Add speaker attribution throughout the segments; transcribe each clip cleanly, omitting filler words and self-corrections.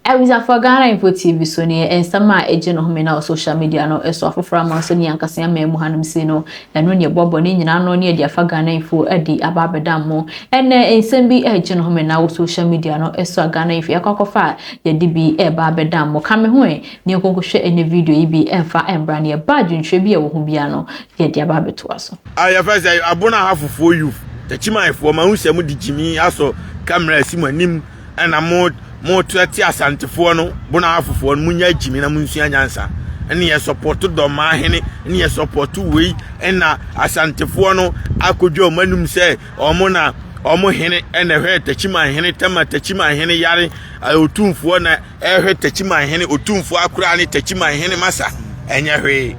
Speaker 1: Abusuafoɔ, Ghana Info TV so ne nsɛm a ɛgye no home na social media no ɛso afoforɔ ama nso ne ankasa ama mu hanom si no, ɛno ne ɛbɔbɔ ne nyinaa no ne yɛde afa Ghana Info de aba abɛda mo. Ɛnɛ nsɛm bi ɛgye no home na wɔ social media no ɛso a Ghana Info yɛakɔ akɔfa a yɛde bi ɛba abɛda mo. Ka me ho ɛ ne yɛnkɔnkɔhwɛ ɛnɛ video yi bi ɛmfa ɛmbra ne yɛba adwentwerɛ bi a ɛwɔ ho bia no yɛde aba abɛtoa so.
Speaker 2: A yɛfɛ sɛ Abona Ahafofoɔ youth, Takyimanfoɔ, ma ho sɛ mo de gyimi asɔ camera asi mo anim ɛna mo te Asantefoɔ no. Bona Ahafofoɔ no, munya gyimi na munsua nyansa. Ɛne yɛ support Dɔmaa hene, ɛne yɛ support wei, ɛna Asantefoɔ no akɔdwa ɔmo anim sɛ ɔmo na ɔmo hene ɛna ɛhwɛ Takyiman hene tɛma. Takyiman hene yare, Otumfoɔ na ɛhwɛ Takyiman hene. Otumfoɔ akora ne Takyiman hene masa ɛnyɛ hwee.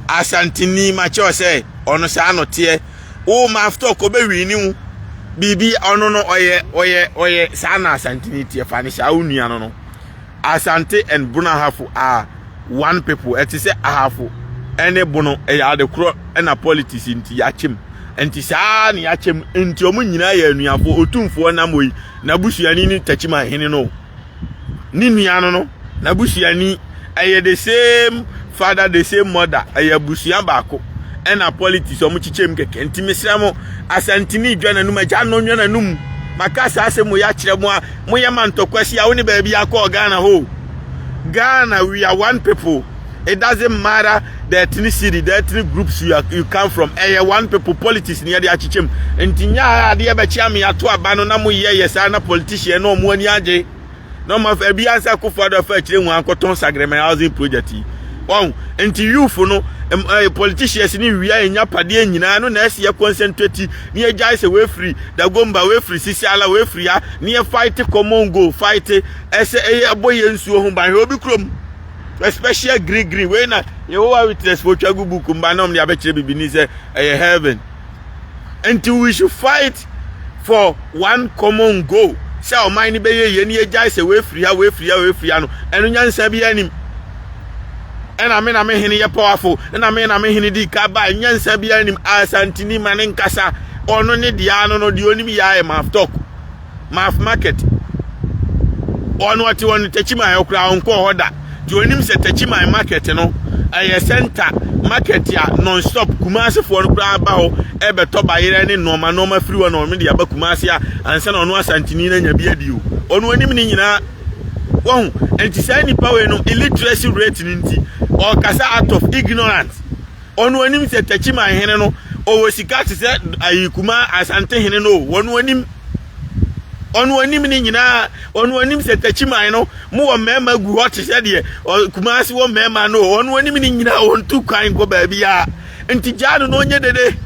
Speaker 2: Asanteni makyɛw sɛ ɔno saa no teɛ wo ma after ɔkɔ ne wo biribi. Ɔno no ɔyɛ saa na Asanteni teɛ. Fa ne saa wo nua no Asante and Bono Ahafo are one people. Ɛte sɛ Ahafo ɛne Bono ɛyɛ ade korɔ, ɛna politics nti yɛakyɛm. Nti saa ne yɛakyɛm nti ɔmo nyinaa yɛ anuafoɔ. Otumfoɔ nam yi n'abusuani ne Takyiman hene no ne nua no n'abusuani, ɛyɛ the same father, the same mother, ɛyɛ abusua baako, ɛna politics ɔmo kyekyɛ mu kɛkɛ. Nti mesrɛ mo, Asanteni dwa n'anum, agya no nwa n'anum. Maka saa asɛm mo yɛ akyerɛ mo a moyɛ ma ntɔkwasi a wo ne baabi akɔɔ Ghana hɔ. Ghana, we are one people. It doesn't matter the ethnicity, the ethnic groups you come from. Ɛyɛ one people. Politics ni yɛde akyekyɛ mu. Nti nya adeɛ bɛkyia me ato aba no na mo yɛ yɛ saa na politician na ɔmo ani agye na ɔmo afa ebi ansa Akufo Addo afa akyire wɔn akɔtɔn Saglemi housing project yi wɔn. Nti youth no politicians ni wia enya padeɛ nyinaa no na ɛsi yɛ concentrate ne yɛ gyae sɛ wefiri Dagomba, wefiri Sisiala, wefiri ha ne yɛ fight common goal, fight ɛsɛ ɛyɛ ɛbɔ yɛ nsuo ho ban. Hwɛ obi kurom, especially green green wei na Yehowa Witness fo twa gu book mba na ɔmo de abɛkyerɛ bibini sɛ ɛyɛ heaven. Nti we should fight for one common goal sɛ ɔman no bɛyɛ yie ne yɛgyae sɛ wefiri ha, wefiri ha, wefiri ha no. Ɛno nyansa bi anim. Ɛna me na me hene yɛ powerful, ɛna me na me hene di ka ba, nyansa bi anim. Asantini ma ne nkasa ɔno ne deɛ ano no deɛ onim yɛ ayɛ mouth talk, mouth market. Ɔno ɔte wɔn Takyiman yɛ koraa, ɔnkɔɔ hɔ da. Deɛ onim sɛ Takyiman market no ɛyɛ center market a non stop Kumasefoɔ no koraa ba hɔ ɛbɛtɔ bayerɛ ne nneɛma nneɛma firi hɔ na ɔno de aba Kumase a ansa na ɔno Asantini no anya bi adi o. Ɔno anim ne nyinaa wɔn. Nti saa nipa wei no, illiteracy rate no nti ɔkasa out of ignorance. Ɔno anim sɛ Takyiman hene no ɔwɔ sika te sɛ ayi Kuma Asante hene no o. Ɔno anim, ɔno anim ne nyinaa. Ɔno anim sɛ Takyiman no mo wɔ mmarima gu hɔ te sɛ deɛ Kumase wɔ mmarima no o. Ɔno anim ne nyinaa. Ɔntu kwan nkɔ baabi a nti gyaa no na ɔnyɛ dede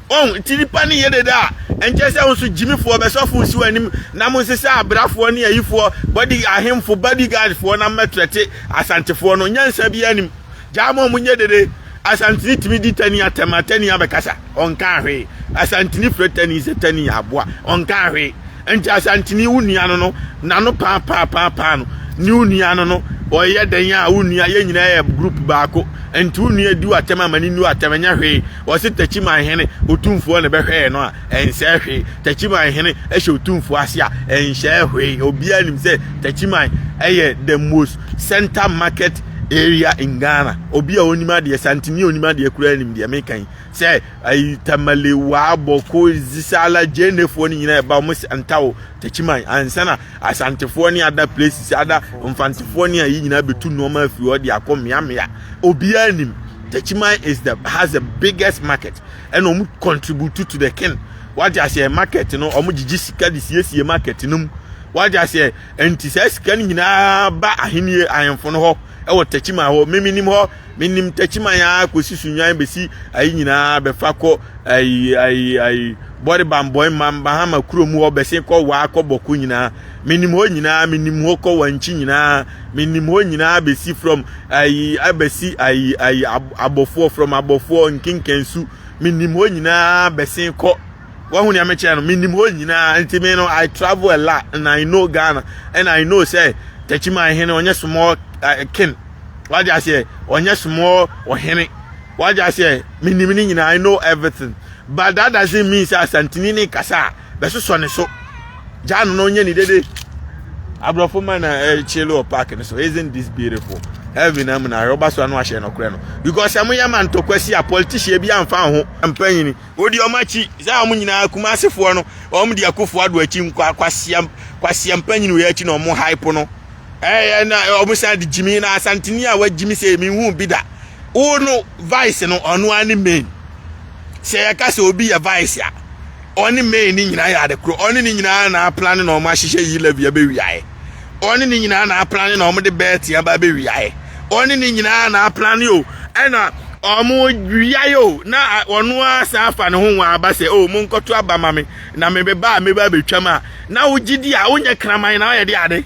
Speaker 2: ɔn. Nti nipa ne yɛ dede a ɛnkyɛ sɛ nso gyimifoɔ bɛsɔfo nsi wɔ anim na mo nsesa abrafoɔ ne ayifoɔ body ahemfo bodyguardfoɔ na mmɛtrɛte Asantefoɔ no. Nyansa bi anim. Gyaa mo, ɔmo nyɛ dede. Asantene tumi di tani atɛm, atani abɛkasa, ɔnka hwee. Asantene frɛ tani sɛ tani aboa, ɔnka hwee. Nti Asantene wo nua no n'ano paapaapaa no ne wo nua no ɔyɛ dan a wo nua yɛn nyinaa yɛ group baako. Nti wo nua di atɛm ama ne ni atɛm ɛnyɛ hwee. Wɔsi Takyiman hene Otumfoɔ na bɛhwɛɛ no a ɛnsɛ hwee. Takyiman hene ɛhyɛ Otumfoɔ ase a ɛnhyɛ hwee. Obiara nim sɛ Takyiman ɛyɛ the most center market area in Ghana. Obi a onim adeɛ, Santini onim adeɛ kura nim deɛ meka yi sɛ ayi Tamale, Waabɔko, Zisala, Gyenefoɔ no nyinaa ɛba ɔmo ntawo Takyiman ansa na Asantefoɔ ne other places, other Mfantefoɔ ne ayi nyinaa bɛtu nneɛma afiri hɔ de akɔ mmeammea. Obiara nim Takyiman is the has the biggest market, ɛna ɔmo contribute to the king. Wagye aseɛ, market no ɔmo gyegye sika de siesie market no mu. Wagye aseɛ, nti saa sika no nyinaa ba ahenni ahemfo no hɔ ɛwɔ Takyiman hɔ. Mimi nim hɔ, minim Takyiman a kɔsi Sunyan bɛsi ayi nyinaa bɛfa kɔ ayi bɔde bambɔn Mahama kurom hɔ bɛsi kɔ waa kɔ Bɔko nyinaa. Minim hɔ nyinaa, minim hɔ kɔ Wankyi nyinaa, minim hɔ nyinaa bɛsi from ayi abɛsi ayi Abɔfoɔ, from Abɔfoɔ Nkenkansu, minim hɔ nyinaa bɛsi kɔ. Wɔn nea mekyerɛ no, minim hɔ nyinaa. Nti mi no, I travel a lot and I know Ghana and I know sɛ Takyiman hene ɔnyɛ small king. Wagye aseɛ, ɔnyɛ small ɔhene. Wagye aseɛ, minim ne nyinaa. I know everything, but that doesn't mean sɛ Asantini ne kasa a bɛsosɔ ne so. Gyaa no na ɔnyɛ ne dede. Aborɔfo ma na ɛkyele wɔ park no so. Isn't this beautiful? Heaven na mu na ahwɛ ɔba so ano ahyɛ nɔkorɛ no. Because sɛ moyɛ ma ntɔkwa si a politician bi amfa ho. Mpanyini. Wodi ɔmo akyi. Sɛ ɔmo nyinaa Kumasefoɔ no, ɔmo di Akufo Addo akyi nkwa kwasia kwasia mpanyini wei akyi na ɔmo hype no. Ɛyɛ na ɔmo san de gyimi na Asanteni a wagyimi sɛ minhu bi da. Wo no vice no ɔno ara ne main. Sɛ yɛka sɛ obi yɛ vice a, ɔne main ne nyinaa yɛ ade koro. Ɔne ne nyinaa na aplan na ɔmo ahyehyɛ yi levy abɛwiaeɛ. Ɔne ne nyinaa na aplan na ɔmo de bɛɛte aba abɛwiaeɛ. Ɔne ne nyinaa na aplan o. Ɛna ɔmo wiaeɛ o na ɔno ara san afa ne ho wɔn aba sɛ o monkɔto aba ma me na mebɛba a meba abɛtwam a na wogye di a wonyɛ kraman na woyɛ de ade.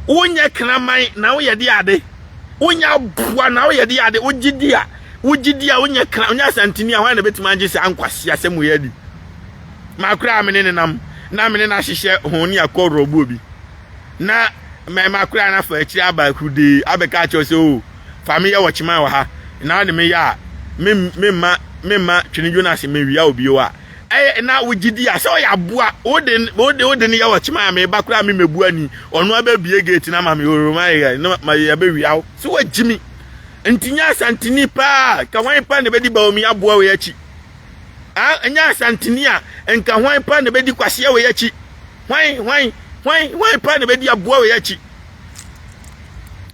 Speaker 2: Wonyɛ kraman na woyɛ de ade. Wonyɛ aboa na woyɛ de ade. Wogye di a wogye di a wonyɛ kra wonyɛ Asanteni a hwan na bɛtumi agye saa nkwasi asɛm wei adi. Makora a me ne ne nam na me ne no ahyehyɛ ho ne akɔ rɔbu obi na mɛma koraa na fa akyiri aba hudee abɛka akyerɛ sɛ o fa me yɛ wɔkyeman wɔ ha na wode me yɛ a memma memma Twene Jonas mewia obi o a ɛyɛ na wogye di a sɛ ɔyɛ aboa wode wode wode no yɛ wɔkyeman a meba koraa me mɛbu ani ɔno abɛbie gate na ma me oroma yɛ na ma yɛ abɛwia wo sɛ wagyi mi nti nyɛ Asanteni paa ka hwan paa na ɛbɛdi Bawumia aboa wei akyi a nyɛ Asanteni a nka hwan paa na ɛbɛdi kwaseɛ wei akyi hwan hwan hwan hwan paa na ɛbɛdi aboa wei akyi.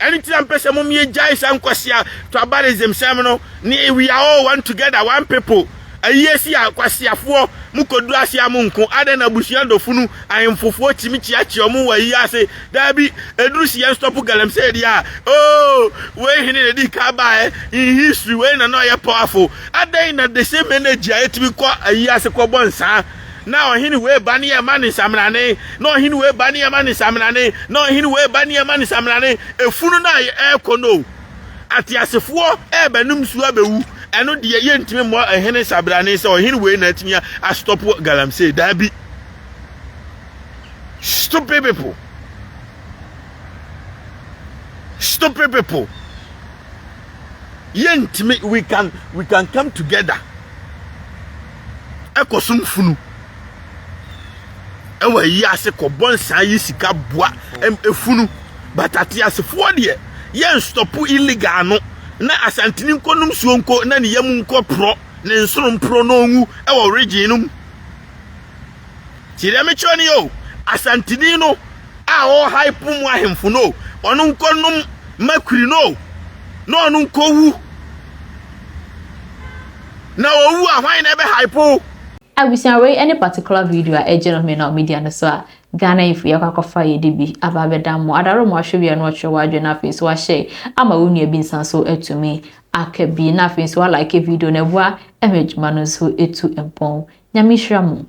Speaker 2: Ɛno nti na mpɛ sɛ mom yɛgyae saa nkwasea tribalism sɛm no ne we are all one together one people. Ayie si a kwaseafoɔ mokɔduru ase a monko. Adɛn na abusua dɔfunu ahemfofoɔ tumi kyeakyea ɔmo wɔ ayie ase? Daabi, ɛduru si yɛn stop galamsey deɛ a, oh, wei hene na ɛdi ka baeɛ in history, wei na na ɔyɛ powerful. Adɛn na the same energy a yɛtumi kɔ ayie ase kɔbɔ nsaa na ɔhene wei ba ne yɛma ne nsamrane, na ɔhene wei ba ne yɛma ne nsamrane, na ɔhene wei ba ne yɛma ne nsamrane? Efunu no a ɛrekɔ no, ateasefoɔ ɛrebɛnom nsuo abɛwu. Ɛno deɛ yɛntumi mmɔ ɛhene nsabrane sɛ ɔhene wei na atumi astop galamsey. Daabi. Stupid people. Stupid people. Yɛntumi we can come together ɛkɔ som funu ɛwɔ ayi ase kɔbɔ nsaa yi sika boa efunu, but ateasefoɔ deɛ yɛn stop illegal no na Asanteni nkɔnum suo nko na ne yam nkɔ porɔ ne nsono mporɔ na ɔnwu ɛwɔ region no mu. Ti deɛ mekyerɛ no yɛ o, Asanteni no a ɔhype mu ahemfo no, ɔno nkɔnum mercury no na ɔno nkɔwu na owu a, hwan na ɛbɛ hype?
Speaker 1: Abusua, wei ne particular video a ɛgye no me na media no so a Ghana ifo yɛkɔ akɔfa yɛde bi aba abɛda mo adaro mo ahwɛ wia no ɔkyerɛ w'adwene na afei nso wahyɛ ama wo nua bi nsa so atumi aka bi na afei nso walike video no ɛboa ɛma adwuma no nso etu mpɔn. Nyame hyira mo.